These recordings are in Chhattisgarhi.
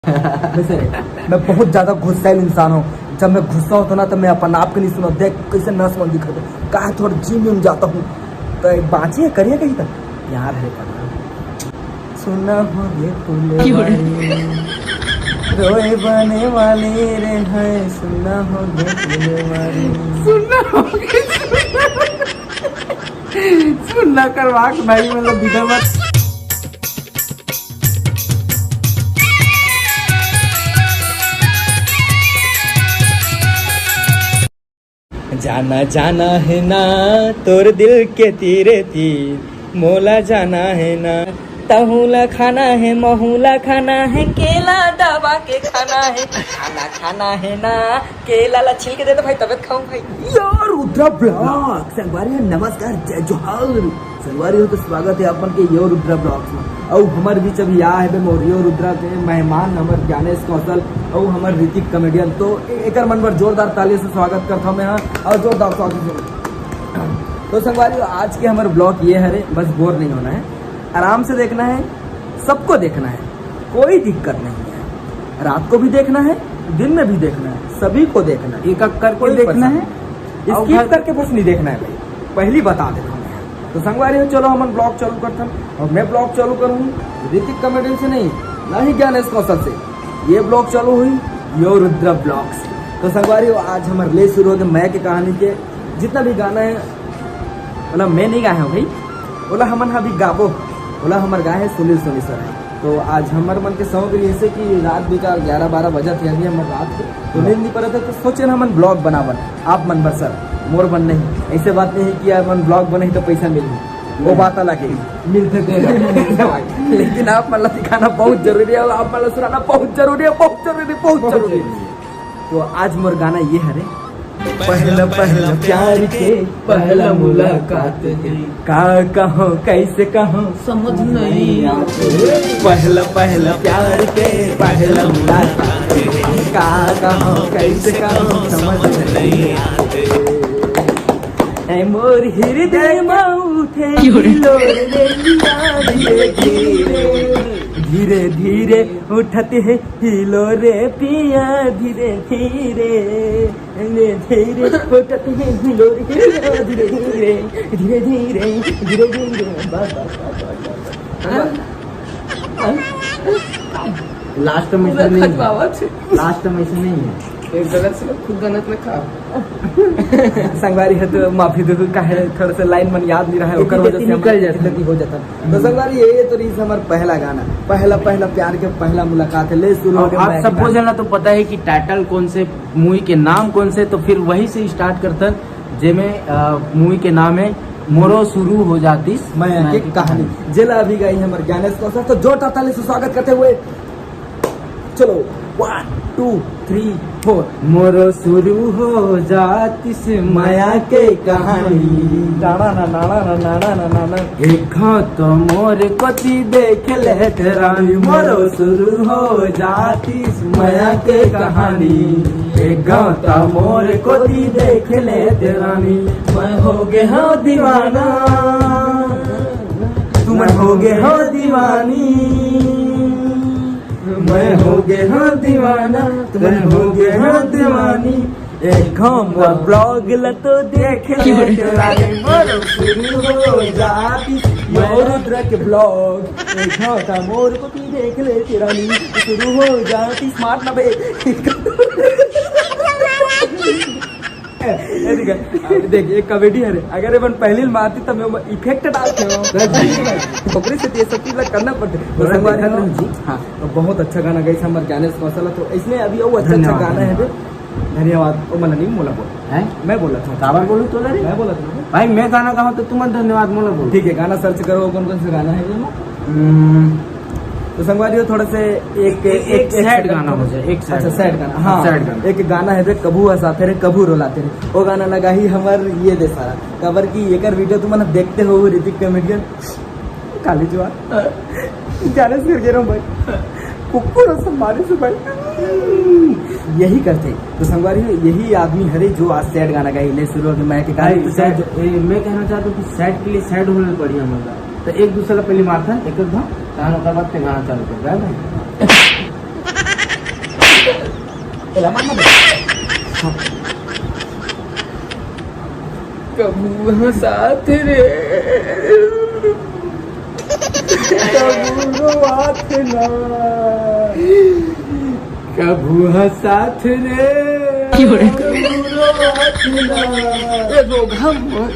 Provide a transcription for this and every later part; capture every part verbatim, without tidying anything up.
वैसे मैं बहुत ज्यादा गुस्सैल इंसान हूँ। जब मैं गुस्सा होता ना, तब मैं अपन आप के नहीं सुना। देख कैसे नस मन दिखत हे, का थोड़ा जिम विम जाता हूँ। तो एक बाँचे करिए कहीं तक यार है करना। सुना हो गे फुलवारी, रोए बने वाली रे है, सुना हो गे फुलवारी। सुना हो गे, सुना। सुनना करवा के भाई, मतलब, बिना मत। जाना जाना है ना तोर दिल के तीरे तीर, मोला जाना है ना। तहूला खाना है, महूला खाना है, केला दबा के खाना है, खाना खाना है ना। केला ला छील के दे दे भाई, तबे त खाऊं भाई। यो रुद्रा ब्लॉग संगवारी हो, नमस्कार, जय जोहार। संगवारी हो, तो स्वागत है अपन के यो रुद्रा ब्लॉग्स में। अउ हमर बीच अभी आ है बे मोर यो रुद्रा के मेहमान, हमर ज्ञानेश कौशल अउ हमर ऋतिक कॉमेडियन। तो ए-, एकर मन बर जोरदार ताली से स्वागत करता हूँ मैं, हाँ, और जोरदार स्वागत। तो संगवारी हो, आज के हमर ब्लॉग ये हरे, बस बोर नहीं होना है, आराम से देखना है, सबको देखना है, कोई दिक्कत नहीं है। रात को भी देखना है, दिन में भी देखना है, सभी को देखना है, एक एक करके कोई देखना परेशानी है। नहीं। और स्किप भाई करके बस नहीं देखना है भाई, पहली बता देता हूँ मैं। तो संगवारी हो, चलो हमन ब्लॉग चालू करथन। और मैं ब्लॉग चालू करूँ ऋतिक कॉमेडियन से नहीं, ना ही ज्ञानेश कौशल से। ये ब्लॉग चालू हुई यो रुद्रा ब्लॉग से। तो संगवारी हो, आज हमर ले शुरू होगे मैं के कहानी के। जितना भी गाना है, मतलब, मैं नहीं गाए हूँ भाई, ओला हमन अभी गाबो, ओला हमर गाए है सुनील सोनी सर। तो आज हमर मन के सौंग रही है कि रात भी का ग्यारह बारह बजत है अभी हमर रात के, तो नींद नहीं पड़त है, तो सोचे ना हमन ब्लॉग बनावन आप मन बर सर, मोर मन नहीं। ऐसे बात नहीं है कि यार मन ब्लॉग बनाही तो पैसा मिलही, वो बात अलग है, मिलते थे। लेकिन आप मन ला दिखाना बहुत जरूरी है और आप मन ला सुनाना बहुत जरूरी है, बहुत जरूरी, बहुत जरूरी। तो आज मोर गाना ये हरे। पहला पहला प्यार के पहला मुलाकात है। का कहो कैसे कहो समझ नहीं आते। पहला पहला प्यार के पहला मुलाकात है। का कहो कैसे कहो समझ नहीं आते। ऐ मोर हृदय मा उठे हिलोर रे पिया धीरे धीरे, धीरे धीरे उठत है हिलोर रे पिया धीरे धीरे, धीरे धीरे उठत है हिलोर रे पिया धीरे धीरे, धीरे धीरे, धीरे धीरे। बस, बस, बस, बस, बस। लास्ट में पूरा ऐसा नहीं है। खजवावा छे। लास्ट में ऐसा नहीं है। एक गलत से खुद गलत में खा। संगवारी है तो माफी दे, काहे थोड़ा सा लाइन मन याद नहीं रहा है, ओकर वजह से निकल जाता है। गलती हो जाता है। तो संगवारी, ये, ये तो रही हमर पहला गाना, पहला, पहला प्यार के पहला मुलाकात है। ले शुरू हो गया आप सबको जना तो पता है कि टाइटल कौन से, मूवी के नाम कौन से, तो फिर वही से स्टार्ट करते हैं, जेमे, अ, मूवी के नाम है मोरो शुरू हो जातिस मैं के कहानी। जेला अभी गाई हमर ज्ञानेश कौशल, तो जोरदार ताली से स्वागत करते हुए चलो, वन, टू, थ्री, फोर। मोरो शुरू हो जातिस माया के कहानी। नाना ना, नाना ना, नाना ना, नाना। एक घाव तो मोर कोती देख ले रानी, मोरो शुरू हो जातिस माया के कहानी। एक घाव तो मोर कोती देख ले रानी, मैं हो गे हंव दीवाना, तुमन हो गे हंव दीवानी। मैं हो गे हंव दीवाना, मैं हो गे हंव दीवानी। एक घाव मोर ब्लॉग ल तो देख ले रानी, मोर शुरू हो जातिस यो रुद्र के ब्लॉग। एक घाव त मोर कोती देख ले रानी, शुरू हो जातिस। स्मार्ट ना बे। ए, ठीक है। अब देख, ये कॉमेडी है रे। अगर एमन पहली मारती तब मैं इफेक्ट डालते हो। ओकरे से ये सब चीज ला करना पड़ते। तो थोड़ा संगवारी देखा हो। जी। हाँ, तो बहुत अच्छा गाना गाइस हमर ज्ञानेश कौशल, तो इसमें अभी वो अच्छा, अच्छा धन्यवाद, गाना है धन्यवाद। बे। धन्यवाद। ओ, मला नहीं, मोला बोल। हैं? मैं बोला था। काबर बोलूं तोला रे? मैं बोला था। भाई, मैं गाना गाऊं तो तुमन धन्यवाद मोला बोल। ठीक है, गाना सर्च करो, कौन कौन सा गाना है ये? हम्म। तो संगवारी हो, थोड़ा से एक, एक, एक एक सैड सैड गाना हो जाए, एक सैड अच्छा, गाना। सैड गाना, हाँ। सैड गाना। एक गाना है बे, कभू हंसाते रे, कभू रुलाते रे। वो गाना लगाही हमर ये दे सारा। काबर कि एकर वीडियो तुमन देखते हो, ऋतिक कॉमेडियन, काली जुआ। ज्ञानेश कर गिरो भाई। कुकुर असन मारे से भाई। यही करते। तो संगवारी हो, यही आदमी हरे जो आज सैड गाना गाही। ले शुरू हो गया मैं के भाई, गाना तो सैड, सैड। ए, मैं कहना चाहता हूँ कि सैड के लिए सैड होना बढ़िया मजा। तो एक दूसरे ला पहले मारथन, एक एक घाव, तहन ओकर बाद ते गाना चालू कर, भाई। कभू साथ रे, कभू रोवात ना, कभू हंसात रे, कभू रोवात ना। ए, रोगहा म-,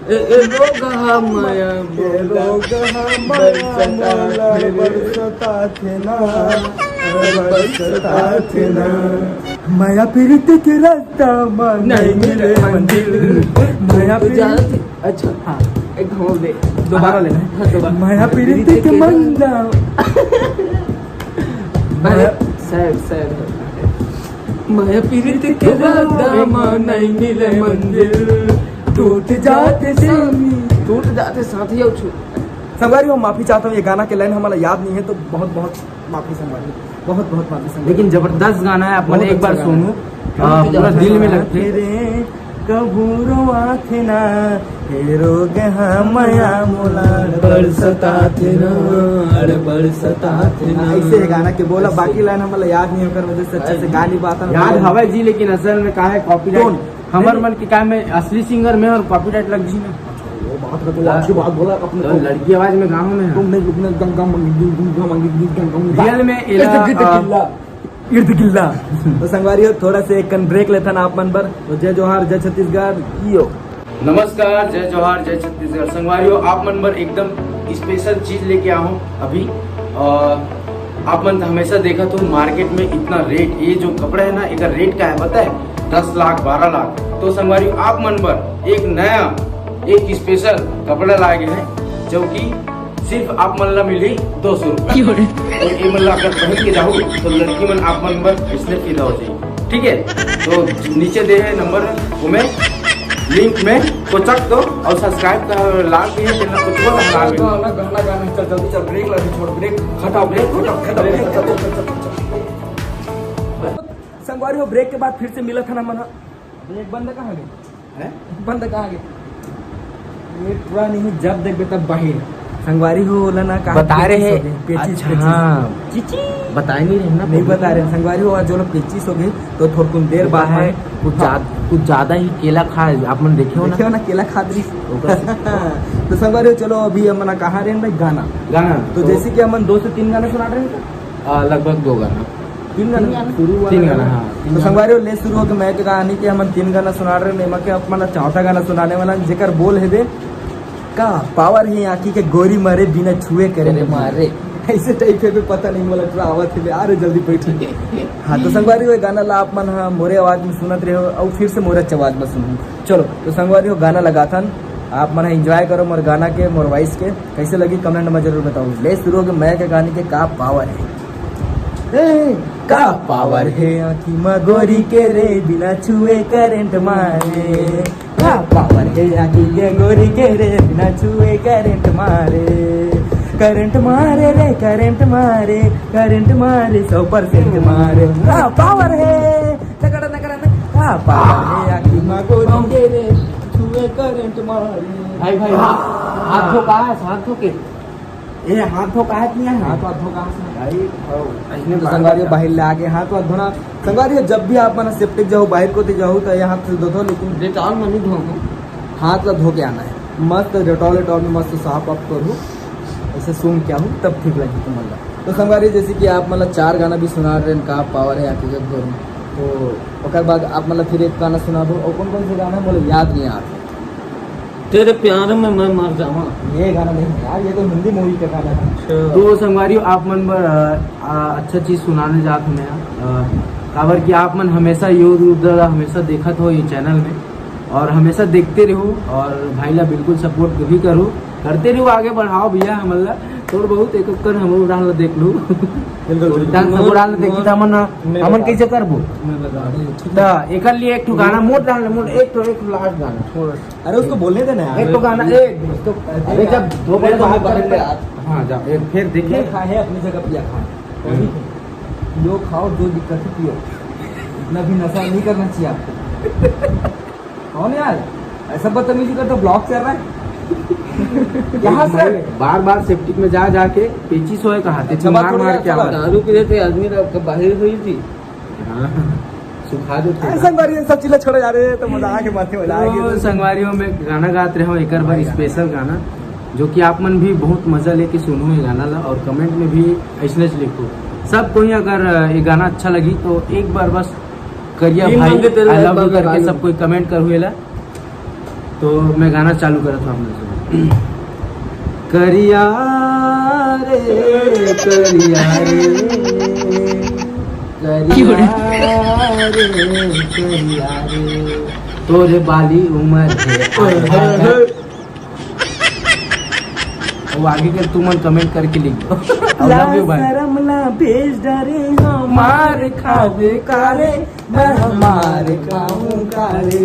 ए, ए, रोगहा मया, ए, रोगहा मया मोला बरसतात ना, बरसतात ना। मया पीरित के रास्ता म नहीं मिले मंजिल। मया पीरित, अच्छा, हाँ। एक और दे। दोबारा लेना है। हाँ, दोबारा। मया पीरित के मंदा। अरे, sad, sad है। मया पीरित के रास्ता म नहीं मिले मंजिल। टूट जाते साथी, टूट जाते साथी और छू-, संगवारी हो, माफी चाहता हूँ, ये गाना के लाइन हमारा याद नहीं है, तो बहुत बहुत माफी संगवारी, बहुत बहुत माफी संगवारी। लेकिन जबरदस्त गाना है, आप मन बहुत एक अच्छा बार गाना सुनो। है। आ, पूरा दिल में लगते। रे, कभू रोवाथे ना, हे रोग हा मया मोला, बरसतात ना, अरे बरसतात ना। ऐसे है गाना के बोला, ऐसे। बाकी लाइन हमारा याद नहीं, ओकर वजह से अच्छे से गा नहीं पाता। याद हवे जी, लेकिन असल में का है, copyright। कौन? हमर नहीं। मन के का में असली singer में और copyright लग जी ना। वो बात का तो हाँ। अच्छी बात बोला अपने तो को। लड़की आवाज में गाऊं मैं। तुमने, तुमने गंगा मंगी, गंगा मंगी, गंगा मंगी। Real में इर्द एला, गिर्द आ, गिल्ला। इर्द गिल्ला। तो संगवारी हो, थोड़ा से एक कन break लेथन आप मन बर। तो जय जोहार, जय छत्तीसगढ़, यो। नमस्कार, जय जोहार, जय छत्तीसगढ़। संगवारी हो, आप मन बर एकदम special चीज लेके आया हूँ अभी। और आप मन तो हमेशा देखत हो market में इतना rate, ये जो कपड़ा है ना, एकर rate का है पता है? दस लाख, बारह लाख। तो संगवारी, आप मन बर एक नया, एक special कपड़ा लाए गए हैं, जो कि सिर्फ आप मन ला मिली दो सौ रुपया। और ये मन ला अगर पहन के जाहू, तो लड़की मन आप मन बर इसने फिदा हो जाएगी। ठीक है, तो नीचे दे है number, वो में link में कोचक दो और subscribe कर लाल भी है, तेना कुछ बोला लाल भी। गाना, गाना, गाना, चल, जल्दी चल, break ला, छोड़, break, खत्म, break, खत्म, खत्म, break, खत्म, खत्म, खत्म। संगवारी हो, break के बाद फिर से मिला था ना मना। Break बंद कहाँ गए? हैं? बंद कहाँ गए? ये पूरा नहीं, जब देखबे तब बाहिर। संगवारी हो, ओला ना कहा बता रहे पेचिस हैं। हो गए, पेचिस, अच्छा, पेचिस। हाँ। चिची। बताए नहीं रहे ना, नहीं public बता रहे। संगवारी हो, आज जो लोग पेचिस हो गए, तो थोड़कुन देर बाद है, में कुछ हाँ। ज्यादा, कुछ ज्यादा ही केला खा, आप मन देखे हो ना? देखे हो ना, केला खात रही। ओकर से तो संगवारी हो, चलो अभी हमन कहाँ रहे भाई, गाना। गाना। तो तो जैसे कि हमन दो से तीन गाना सुना रहे हैं। आ, लगभग दो गाना। तीन गाना? तीन गाना। शुरू वाला तीन गाना, गाना। हाँ। तो संगवारी हो, ले शुरू हो के मैं के कहानी के हमन तीन गाना सुना रहे हैं, एमा के आप मन ला चौथा गाना सुनाने वाला, जेकर बोल है दे, का पावर है आँखी के गोरी मारे बिना छुए करे करे मारे। मारे। ऐसे type है, पता नहीं मोला पूरा आवत है, आ रे जल्दी बैठ। हाँ, तो संगवारी हो, गाना ला आप मन हा मोरे आवाज में सुनत रहे हो और फिर से मोरे आवाज में सुनहू। चलो, तो संगवारी हो, गाना लगाथन, आप मन हा enjoy करो मोर गाना के, मोर voice के। कैसे लगी comment में जरूर बताओ। ले शुरू हो के मैं के कहानी के का पावर है। ए, का पावर है आँखी मा गोरी के रे, बिना छुए करंट मारे। का पावर है आँखी के गोरी के रे, बिना छुए करंट मारे। करंट मारे रे, करंट मारे, करंट मारे, सौ परसेंट मारे। का पावर है, टकड़ा, टकड़ा, टकड़ा। का पावर है आँखी मा गोरी के रे, छुए करंट मारे। भाई, भाई, हाथ धो, कहाँ है? हाथ धो के। ए, हाथ धो काहे किया है? हाथ वाथ धो कहाँ से? भाई, धो। इसमें तो बार संगवारी बार बाहर ले आके हाथ वाथ धोना। संगवारी, जब भी आप मन septic जाओ, बाहर को ते जाओ, तो ये हाथ से धो दो, लेकिन Dettol में नहीं धो। हाथ ला धो के आना है। मस्त Dettol, Dettol में मस्त साफ आप करू, ऐसे सूंघ के आहू, तब ठीक लगी तुम मन ला। तो संगवारी, जैसे कि आप मन ला चार गाना भी सुना रहे हैं, का पावर है आँखी के गोरी, तो ओकर बाद आप मन ला फिर एक गाना सुनाबो। और कौन कौन से गाना है, मोला याद नहीं आ रहा। तेरे प्यार में मैं मर जावा। ये गाना नहीं है यार, ये तो हिंदी movie का गाना है। अच्छा। तो संगवारी, आप मन बर, अ, अ, अच्छा चीज सुनाने जात हूँ मैं, अ, काबर कि आप मन हमेशा यो उधर हमेशा देखत हो ये channel में, और हमेशा देखते रहो, और भाई ला बिल्कुल support भी करो, करते रहो, आगे बढ़ाओ भैया हमन ला। थोड़ा बहुत एक ओकर हमरो डाल ला देख लू। बिल्कुल, बिल्कुल। डाल, सबो डाल ला देखी त हमन, नहीं हमन बता। कैसे करबो? नहीं बता। ठीक है। त एकर लिए एक ठो गाना मोर डाल, मोर एक ठो, एक ठो last गाना। थोड़ा सा। अरे उसको बोलने देना यार। एक तो गाना, एक, एक तो, अरे अरे जब दो बार अरे बात बात कर कर ले यार। हाँ, जा, एक फिर देखिए। पिया खा है अपनी जगह पिया खा है। हम्म। यो खाओ जो दिक्कत है पियो। इतना भी नशा नहीं करना चाहिए आपको। कौन यार? ऐसा बदतमीजी कर तो block चल रहा है। यहाँ से बार बार septic में जा जाके पेचिस होए कहा थे, अच्छा, बात मार थोड़ी मार यार, के चला। आवाज। दारू पी रहे थे आदमी, तो बाहर हुई थी। हाँ, सुखा दो थोड़ा। संगवारी, ये सब चीज ला छोड़ो यार, ये तो मजा आ के बातें, मजा आ तो गई। संगवारी हो, मैं गाना गात रहे हूँ एक बार, हाँ यार। स्पेशल गाना, जो कि आप मन भी बहुत मजा लेके सुनहू ये गाना ला, और कमेंट में भी ऐसने लिखो सब कोई। अगर ये गाना अच्छा लगी तो एक बार बस करिया तीन भाई, बंदे तेरे I love you करके सब कोई कमेंट करहू एला। तो मैं गाना चालू करत हूँ आप लोग से। करिया रे, करिया रे, करिया रे, करिया रे, तोरे बाली उमर है। वो आगे के तुमन कमेंट करके लिख दो। I love you भाई। शरम ला भेज डरे हम, मार खावे कारे, मैं मार खाऊं कारे।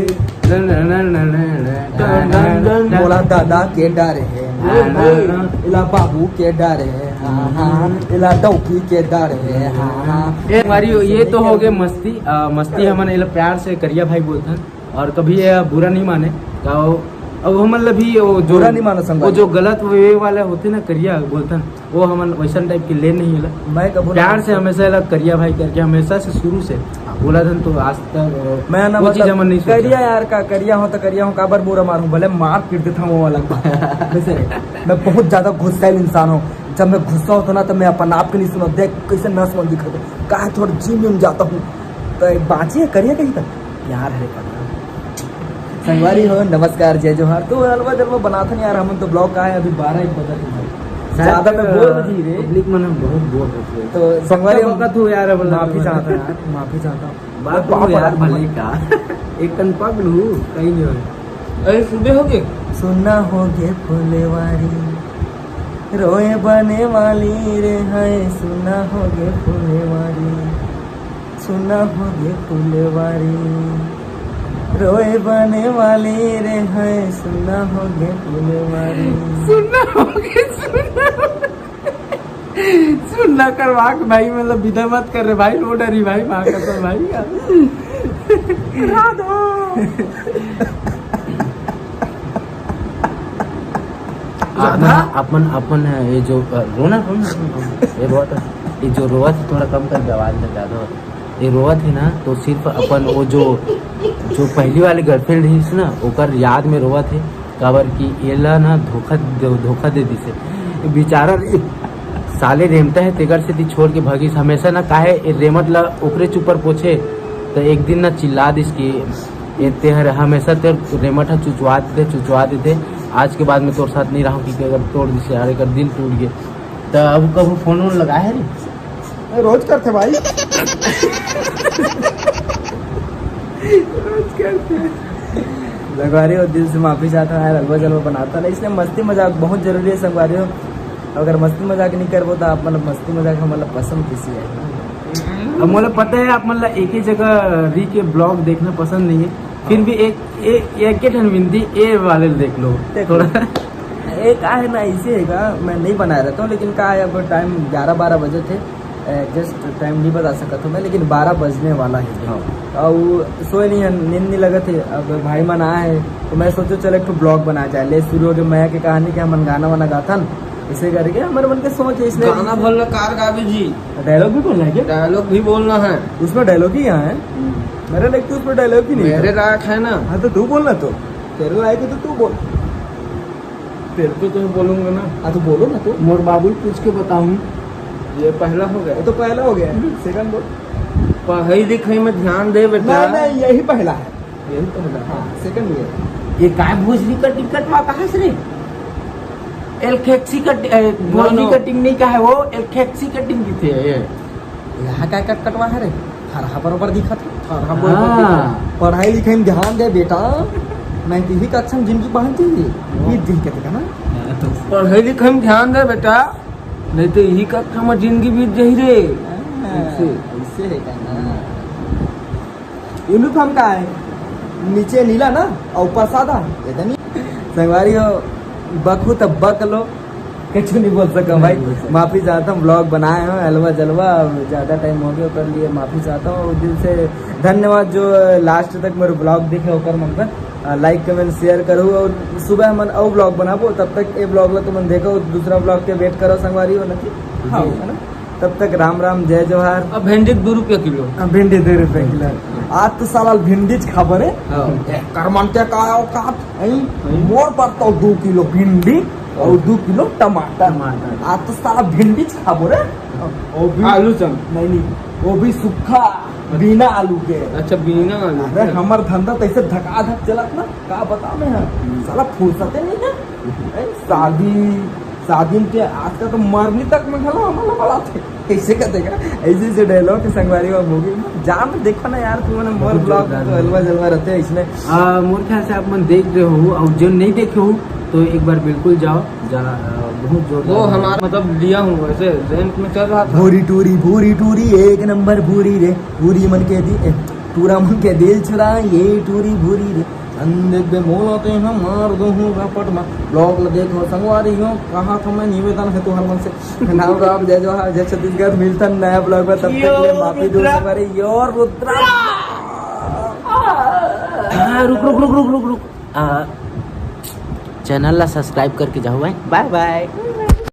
मोला दादा के डर है, हाँ, हाँ। इला बाबू के डर है, हाँ, हाँ। इला डौकी के डर है, हाँ, हाँ। ए, हमारी ये तो हो गए मस्ती, आ, मस्ती हमन एला प्यार से करिया भाई बोलथन। और कभी ये बुरा नहीं माने, का वो, अब हमन ला भी वो जो, बुरा नहीं मानो संगवारी। वो जो गलत वे वाला होते ना, करिया बोलथन, वो हमन वैसन टाइप के ले नहीं ला। मैं कबू प्यार से हमेशा ला करिया भाई करके हमेशा से शुरू से बोला था, तो आज तक मैं ना वो चीज मतलब हमन नहीं सोचा। करिया यार का करिया हो तो करिया हो, काबर बुरा मारूं, भले मार पीट देता हूँ वो अलग बात। वैसे मैं बहुत ज्यादा गुस्सैल इंसान हूँ। जब मैं गुस्सा होता ना तो मैं अपन आप के नहीं सुना, देख कैसे नस मन दिखा दे, कहा थोड़ा जिम विम जाता हूँ। तो एक बाँची है करिया कहीं तक प्यार है पता। संगवारी हो, नमस्कार, जय जोहार। तो अलवा जलवा बनाथन यार, हमन तो ब्लॉग का है, अभी बारह एक बजत है। ज्यादा मैं बोर हो जी रे। पब्लिक मन हम बहुत बोर होते हैं। तो संगवारी सब हम वक्त हो यार, अब माफी चाहता हूँ यार, माफी चाहता हूँ। बाप रे यार, भले का। एक कन पग लू, कहीं नहीं होए। अरे सुबह हो गए। सुना हो गए फुलवारी, रोए बने वाली रे है, सुना हो गए फुलवारी। सुना हो गे फुलवारी, रोए बने वाली रे है, सुना हो गे फुलवारी। सुना हो गे, सुना हो गे। सुनना करवा के भाई, मतलब विदा मत कर रे भाई, रो डरी भाई, माँ कसम भाई। राधा। अपन, अपन, अपन ये जो, अ, रोना, रोना, रोना, ये रोवत, ये जो रोवत है, थोड़ा कम कर दे, आवाज में ज्यादा होता है। ये रोवत है ना, तो सिर्फ अपन वो जो, जो पहली वाली गर्लफ्रेंड रहिस ना, ओकर याद में रोवत है, काबर कि एला ना धोखा दे, धोखा दे दिसे। ये बेचारा रे, साले रेमता है, तेकर से ती छोड़ के भागिस। हमेशा ना काहे ये रेमट ला ओकरे ऊपर पोछे, तो एक दिन ना चिल्ला दिस कि ये तेहर हमेशा तेर रेमट ह चुचवा देथे, चुचवा देथे। आज के बाद में तोर साथ नहीं रहूं, कि अगर तोड़ दिसे, अरे कर दिल टूट गए। तो अब कभू फोन वोन लगा है रे? रोज करते भाई। रोज करते। संगवारी हो, दिल से माफी चाहता हूँ यार, अलवा जलवा बनाता ना, इसलिए मस्ती मजाक बहुत जरूरी है संगवारी हो। अगर मस्ती मजाक नहीं करबो तो आप मतलब मस्ती मजाक हम मतलब पसंद किसी है। अब मोला पता है आप मतलब एक ही जगह री के ब्लॉग देखना पसंद नहीं है, फिर भी एक, एक, एक के ठन विनती ए वाले देख लो देखो। थोड़ा। ए, का है ना, इसे है का, मैं नहीं बनाए रहता हूँ, लेकिन का है, अब टाइम ग्यारह बारह बजे थे, एग्जैक्ट टाइम नहीं बता सकता हूँ मैं, लेकिन बारह बजने वाला है। हाँ। और वो सोए नहीं है, नींद नहीं लगत है। अब भाई मन आए हैं, तो मैं सोचो चल एक ठो ब्लॉग बना जाए, ले शुरू हो गया मैं के कहानी के, हमन गाना वाना गाथन, इसे करके हमारे मन के सोच है, इसलिए गाना भर ला कार गावे जी। डायलॉग भी बोलना है क्या? डायलॉग भी बोलना है। उसमें डायलॉग ही यहाँ है। मेरे लायक तो उसमें डायलॉग ही नहीं मेरे था। लायक है ना। हाँ, तो तू बोलना तो। तेरे लायक है तो तू बोल। तेरे को तो मैं बोलूंगा ना। हाँ, तो बोलो ना तो। मोर बाबू पूछ के बताऊं। ये पहला हो गया। ये तो पहला हो गया। सेकंड बोल। पढ़ाई लिखाई में ध्यान दे बेटा। नहीं, नहीं, यही पहला है। यही पहला है। हाँ, सेकंड ये। ये काय भोजली कटिंग कटवा कहाँ से रे? एलखेक्सी कट-, ए, भोजली नो, नो। कटिंग नहीं का है वो, एलखेक्सी कटिंग की थी ये। यहाँ का कट कटवा है रे? थरहा बरोबर दिखत है। थरहा बरोबर हाँ। दिखत है। पढ़ाई लिखाई में ध्यान दे बेटा, नहीं तो यही कक्षा में जिंदगी बांध जाइए। ये दिल के देखा ना? पढ़ाई लिखाई में ध्यान दे बेटा, नहीं तो यही कक्षा में जिंदगी बीत जाही रे। हाँ, ऐसे। ऐसे है कहना। यूनिफॉर्म का है, नीचे नीला ना और ऊपर सादा, ये तो नहीं। संगवारी हो, बकू तो बक लो, कुछ नहीं बोल सका भाई। नहीं बोल सका। माफी चाहता हूँ, ब्लॉग बनाए हो अलवा जलवा, अब ज्यादा टाइम हो गया, ओकर लिए माफी चाहता हूँ। और दिल से धन्यवाद जो लास्ट तक मेरे ब्लॉग देखे, ओकर मन पर, आ, लाइक, कमेंट, शेयर करो। और सुबह हमन अउ ब्लॉग बनाबो, तब तक ए ब्लॉग ला तुमन देखो, दूसरा ब्लॉग के वेट करो संगवारी हो ना कि? हाँ, जी। है ना? तब तक राम राम, जय जोहार। अब भिंडी दू रुपया किलो। अब भिंडी दू रुपया किलो। आज तो साला भिंडीच खाबो रे। हाँ। ए, कर मन के का औकात? ऐं? ऐं? मोर बर तो दू किलो भिंडी और दू किलो टमाटर। टमाटर। आज तो साला भिंडीच खाबो रे। वो भी आलू चम। नहीं, नहीं, वो भी सूखा, बिना आलू के। अच्छा, बिना आलू अरे, के। हमर धंधा तैसे धकाधक चलत ना, का बता मैं, हाँ। साला फुर्सते नहीं है। ऐं, शादी, शादी के आजकल तो मरनी तक में घलो हमला बलाथे। ऐसे का देखा, ऐसे ऐसे डायलॉग के संगवारी में मूवी में जाम देखो ना यार, तू मने मोर बहुत ब्लॉग में जोरदार तो है। हलवा जलवा रहते हैं इसमें। आ, मोर ख्याल से आप मन देख रहे हो, और जो नहीं देखे हो तो एक बार बिल्कुल जाओ, जा, आ, बहुत जोरदार वो है। हमारा मतलब लिया हूँ वैसे, रेंट में चल रहा था। भूरी टूरी, भूरी टूरी, एक नंबर भूरी रे। टूरी मन के दी, ए, टूरा मन के दिल चुरा, ये टूरी भूरी रे। अंधे बे मोला ते हम मार दो हूँ रपट में। ब्लॉग ला देखो संगवारी हो, कहा था मैं निवेदन है तुहर मन से। राम राम, जय जोहार, जय छत्तीसगढ़। मिलता नया ब्लॉग में, तब तक के लिए माफी दो संगवारी। यो रुद्रा। हाँ, रुक रुक रुक रुक रुक रुक। आ, चैनल ला सब्सक्राइब करके जाओ भाई। बाय बाय।